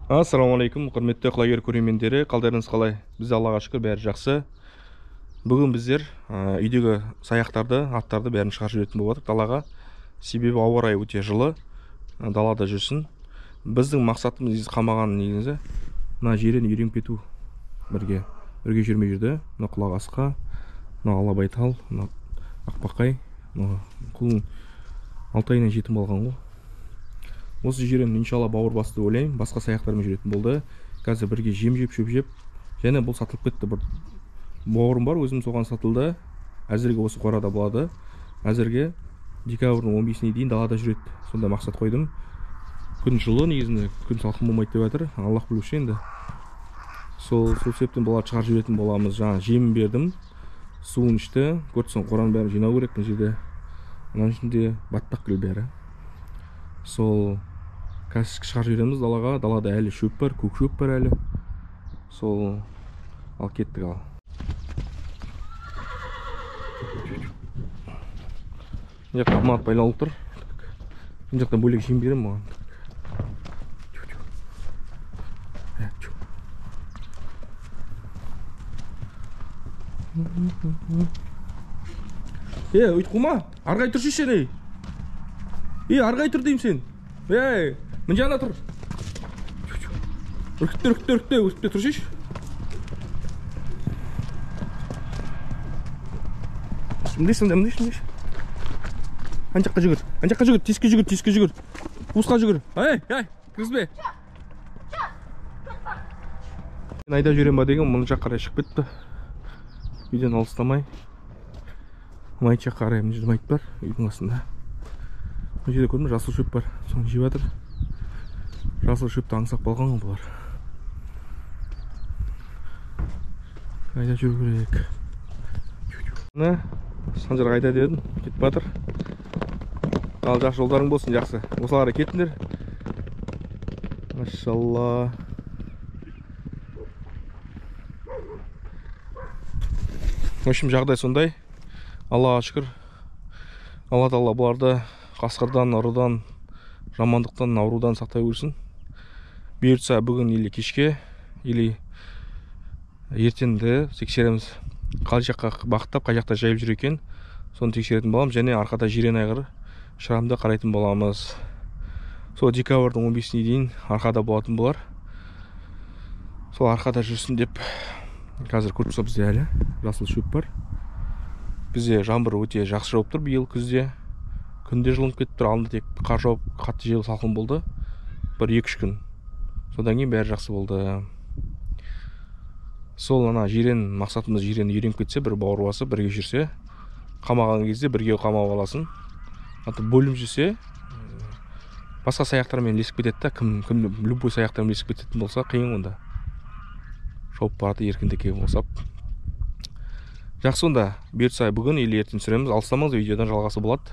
Ассалаумағалейкум, құрметті құлагер көрермендері, қалдарыңыз қалай? Біз Аллаға шүкір, бәрі жақсы. Бүгін біздер үйдегі саяқтарды, аттарды бәрін шығарып жіберетін болып жатырмыз далаға. Себебі ауа райы өте жылы, далада жүрсін. Біздің мақсатымыз негізі қамаған негізі мына жерден үйреніп кету. Бірге жүрмей жүрді. Мына құлақ асқа, мына алабайтал, мына ақбақай, мына құлын 6 айынан жетім болған ғой. Осы жерден иншалла бауыр басты деп ойлаймын. Басқа саяқтармен жүретін болды. Қазір бірге жем жеп, шөп жеп. Және бұл сатылып кетті. Бір бауырым бар, өзім соған сатылды. Әзірге осы қорада болады. Әзірге декабрьдің 15-іне дейін далада жүреді. Сонда мақсат қойдым. Күн жылы негізінде, күн салқын болмайды деп жатыр. Аллах білуші енді. Сол себептен бұларды шығарып жіберетін боламыз. Жаңа жемін бердім, суын ішті. Көрсең қораның бәрін жинау керек мына жерде. Мынаның ішінде батпақ гүл бәрі. Сол қазір шығарып жібереміз далаға. Далада әлі шөп бар, көк шөп бар әлі. Сол ал кеттік ал. Мына жақта аманат байлаулы тұр. Мына жақтан бөлек жем беремін оған. Е, өйтіп қума, ары қарай тұршы сен, ей. Ей, ары қарай тұр деймін сен. Ей, мына жағына тұр. Үркітте, үркітте, үркітте, үркітте тұршы. Мындайсың, мындайсың, мындайсың. Ана жаққа жүгір, ана жаққа жүгір, тесікке жүгір, тесікке жүгір. Қуысқа жүгір. Ей, ей, кіргізбе. Мен айдап жүремін ба деген, мына жаққа қарай шығып кетті. Үйден алыстамай. Майт жаққа қарай, мына жерде майт бар, үйдің қасында. Мына жерде көрдім, жасыл шөп бар, соны жеп жатыр. Жасыл шөпті аңсап қалған ғой бұлар. Қайда жүру керек? Мына Санжар қайда дедім, кетіп жатыр. Ал жақсы жолдарың болсын, жақсы. Осыларға кетіңдер. Машалла. В общем, жағдай сондай. Аллаға шүкір. Алла тағала бұларды қасқырдан, ұрыдан, жамандықтан, аурудан сақтай көрсін. Бұйыртса бүгін или кешке, или ертеңді тексереміз. Қай жаққа бағыттап, қай жақта жайылып жүр екен, соны тексеретін боламыз. Және арқада жирен айғыр шырамды қарайтын боламыз. Сол декабрьдің 15-іне дейін арқада болатын болар. Сол арқада жүрсін деп қазір көріп тұрсыз, бізде әлі жасыл шөп бар. Бізде жаңбыр өте жақсы жауып тұр биыл күзде. Күнде жылынып кетіп тұр. Алдында тек қар жауып, қатты жел салқын болды. Бір 2-3 күн. Содан кейін бәрі жақсы болды. Сол ана жирен, мақсатымыз жирен үйреніп кетсе, бір бауыр басып, бірге жүрсе, қамаған кезде бірге қамап аласың. Аты бөлім жүрсе, басқа саяқтармен ілесіп кетеді да, кім любой саяқтармен ілесіп кететін болса, қиын онда. Шауып барады еркіндікке босап. Жақсы онда, бұйыртса бүгін или ертең түсіреміз. Алыстамаңыз, видеодан жалғасы болады.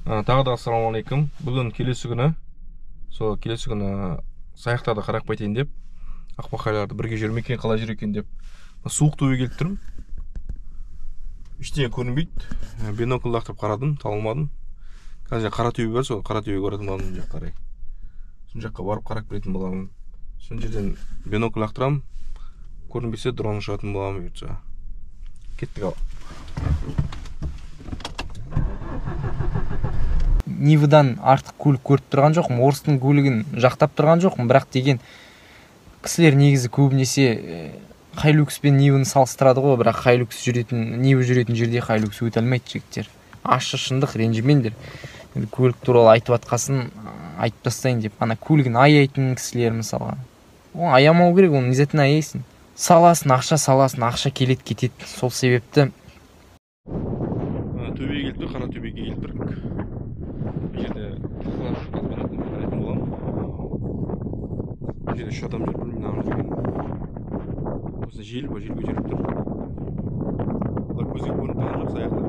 Тағы да ассалаумағалейкум. Бүгін келесі күні, сол келесі күні саяқтарды қарап қайтайын деп, ақбақайларды бірге жүр ме екен, қалай жүр екен деп. Суық төбеге келіп тұрмын. Ештеңе көрінбейді. Бинокль лақтырып қарадым, таба алмадым. Қазір қара төбе бар, сол қара төбеге баратын боламын мына жаққа қарай. Сол жаққа барып қарап келетін боламын. Сол жерден бинокль лақтырамын. Көрінбесе дрон ұшыратын боламын бұйыртса. Кеттік ал. Нивадан артық көлік көріп тұрған жоқпын, орыстың көлігін жақтап тұрған жоқпын, бірақ деген кісілер негізі көбінесе Хайлюкс пен Ниваны салыстырады ғой, бірақ Хайлюкс жүретін, Нива жүретін жерде Хайлюкс өте алмайды жігіттер. Ащы шындық, ренжімеңдер. Енді көлік туралы айтып атқасын айтып тастайын деп, ана көлігін аяйтын кісілер мысалға. Оны аямау керек, оны обязательно аяйсың. Саласың, ақша саласың, ақша келеді кетеді. Сол себепті төбеге келіп тұр, қара төбеге келіп тұр. Бұл жерде қарайтын боламын. Бұл жерде 3 адам жүр, білмеймін неғып жүргенін. Осы жел бар, жел көтеріп тұр. Бұлар көзге көрініп тұрған жоқ саяқты.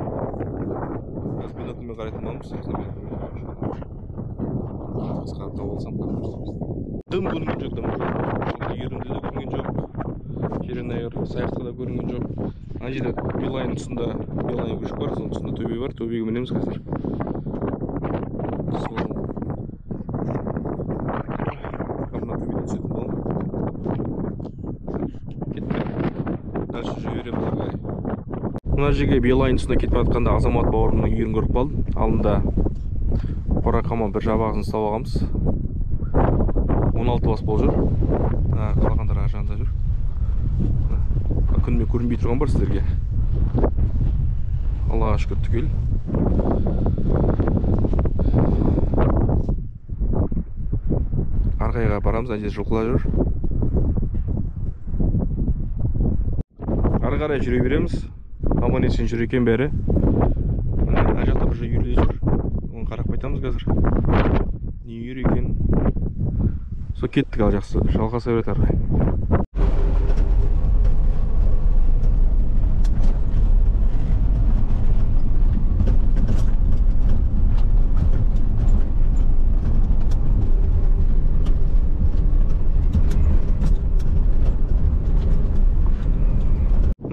Қазір бинокльмен қарайтын боламыз. Қасқа тауып алсам, дым көрінген жоқ, дым. Ерінді де көрінген жоқ. Жирен айғыр саяқты да көрінген жоқ. Ана жерде Билайн тұсында, Билайн көшіп бар, соның тұсында төбе бар, төбеге мінеміз қазір. Сол Мына жерге Билайн үстіне кетіп жатқанда Азамат бауырымның үйін көріп қалдым. Алдында қорақама бір жабағысын ұстап алғанбыз. 16 бас болып жүр. Қалғандар ар жағында жүр. Күнмен көрінбей тұрған бар сіздерге. Аллаға шүкір түгел. Арқайға барамыз, ана жерде жылқылар жүр. Ары қарай жүре береміз. Аман есен жүр екен бәрі. Міне ана жақта бір үйірлер жүр. Оны қарап қайтамыз қазір. Не үйір екен. Сол кеттік ал, жақсы. Жалғаса береді ары қарай.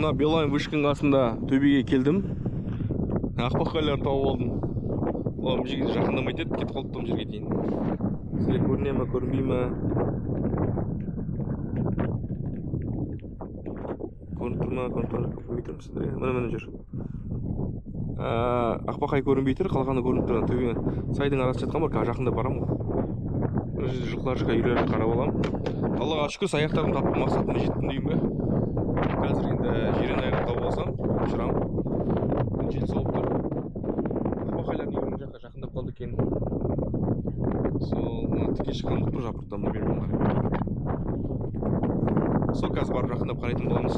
Мына Билайн вышканың қасында төбеге келдім. Ақбақайларды тауып алдым. Олар мына жерге жақындамайтын еді, кетіп қалыпты мына жерге дейін. Сізге көріне ме, көрінбей ме? Көрініп тұр ма, көрініп тұр, көрінбей тұр сіздерге. Міне, міне жүр. Ақбақай көрінбей тұр, қалғаны көрініп тұр. Төбе сайдың арасы жатқан бар, қазір жақындап барамын ғой. Мына жерде жылқылар жүр, үйлерді қарап аламын. Аллаға шүкір, саяқтарымды таптым, мақсатыма жеттім деймін бе. Қазір енді жирен айғыр тауып алсам, ұшырамын. Жел соғып тұр. Ақбақайлар неге мына жаққа жақындап қалды екен? Сол, мына тіке шыққан болып тұр жапырақтан, мына бермен қарай. Сол қазір барып жақындап қарайтын боламыз.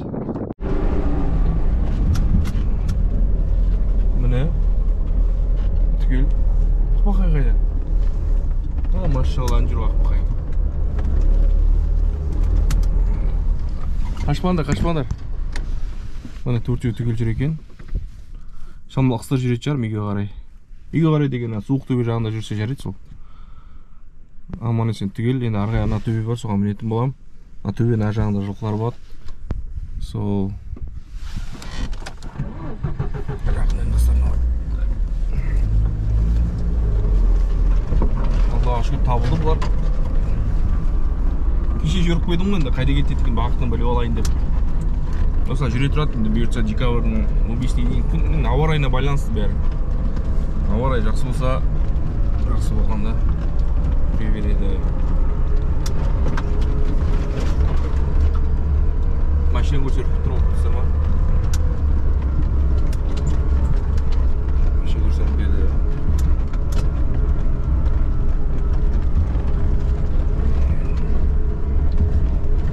Міне түгел. Ақбақай қайда? О, машалла, ана жүр ақбақай. Қашпаңдар, қашпаңдар. Міне төртеу түгел жүр екен. Шамалы ықсыр жүретін шығар үйге қарай. Үйге қарай деген суық төбе жағында жүрсе жарайды сол. Аман есен түгел. Енді ары қарай ана төбе бар, соған мінетін боламын. Ана төбенің ар жағында жылқылар болады. Сол. Аллаға шүкір табылды бұлар. Кеше жүріп қойдым ғой енді, қайда кетеді екен бағытын біліп алайын деп. Осылай жүре тұрады енді, бұйыртса декабрьдің 15-іне дейін. Күннің ауа райына байланысты бәрі. Ауа райы жақсы болса, жақсы болғанда жүре береді. Машина көрсе үркіп тұр ғой, көрдіңіздер ма? Машина көрсе үркеді.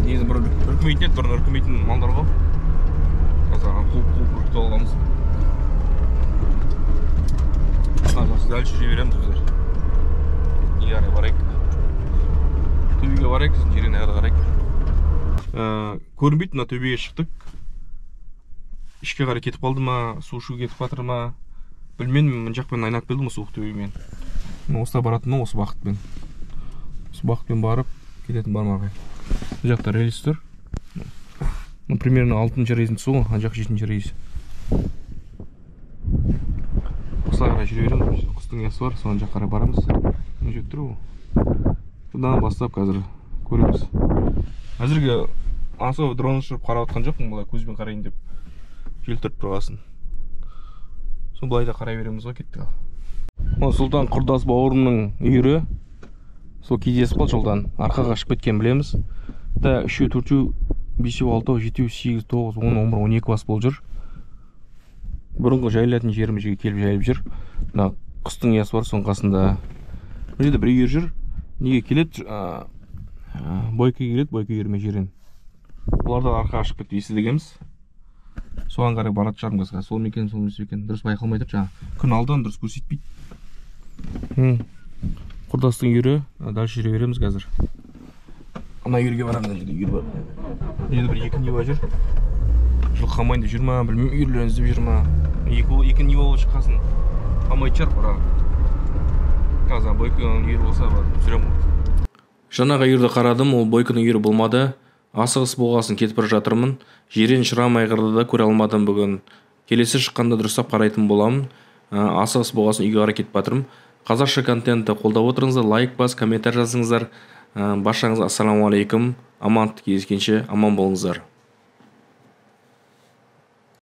Негізі бұрын үркімейтін еді, бұрын үркімейтін малдар ғой. Қазір қуып-қуып үркітіп алғанбыз. Жақсы, дальше жүре береміз біздер. Неге қарай барайық? Төбеге барайық, сосын жеріне қарай қарайық. Көрінбейді, мына төбеге шықтық. Ішке қарай кетіп қалды ма, су ішуге кетіп жатыр ма? Білмедім, мына жақпен айналып келдім ғой суық төбемен. Осылай баратын, осы бағытпен. Осы бағытпен барып кететін бар ма ағай? Бұл жақта рельс тұр. Ну, примерно 6-шы рельстің тұсы ғой, ана жақ 7-ші рельс. Осылай қарай жүре береміз. Құстың ұясы бар, соны жаққа қарай барамыз. Мына жерде тұр ғой. Бұдан бастап қазір көреміз. Әзірге аса дрон ұшырып қарап жатқан жоқпын, былай көзбен қарайын деп жел түріп тұрғасын. Соны былай да қарай береміз ғой, кеттік ал. Мына Сұлтан құрдас бауырымның үйірі. Сол кездесіп қалды жолдан. Арқаға шығып кеткен білеміз. Да, 3, 4, 5, 6, 7, 8, 9, 10, 11, 12 бас болып жүр. Бұрынғы жайылатын жерімізге келіп жайылып жүр. Мына құстың ұясы бар, соның қасында. Бұл жерде бір үйір жүр. Неге келеді? Бойка келеді, бойка үйірме жерін. Бұлар да арқаға шығып кетті, естігенбіз. Соған қарай баратын шығармын қазір. Сол ма екен, сол емес пе екен? Дұрыс байқалмай тұр жаңа. Күн алдан дұрыс көрсетпейді. Құрдастың үйірі, дальше жүре береміз қазір. Ана үйірге барамыз, ана жерде үйір бар. Мына жерде бір екі Нива жүр. Жылқы алмайын деп жүр ма, білмеймін, үйірлерін іздеп жүр ма. Екі Нива болып шыққасын алмайтын шығар, бірақ қазір Бойканың үйірі болса барып түсіремін ғой. Жаңағы үйірді қарадым, ол Бойканың үйірі болмады. Асығыс болғасын кетіп бара жатырмын. Жирен шырам айғырды да көре алмадым бүгін. Келесі шыққанда дұрыстап қарайтын боламын. Асығыс болғасын үйге қарай кетіп жатырмын. Қазақша контентті қолдап отырыңыздар, лайк бас, комментарий жазыңыздар. Баршаңызға ассалаумағалейкум. Амандық кездескенше аман болыңыздар.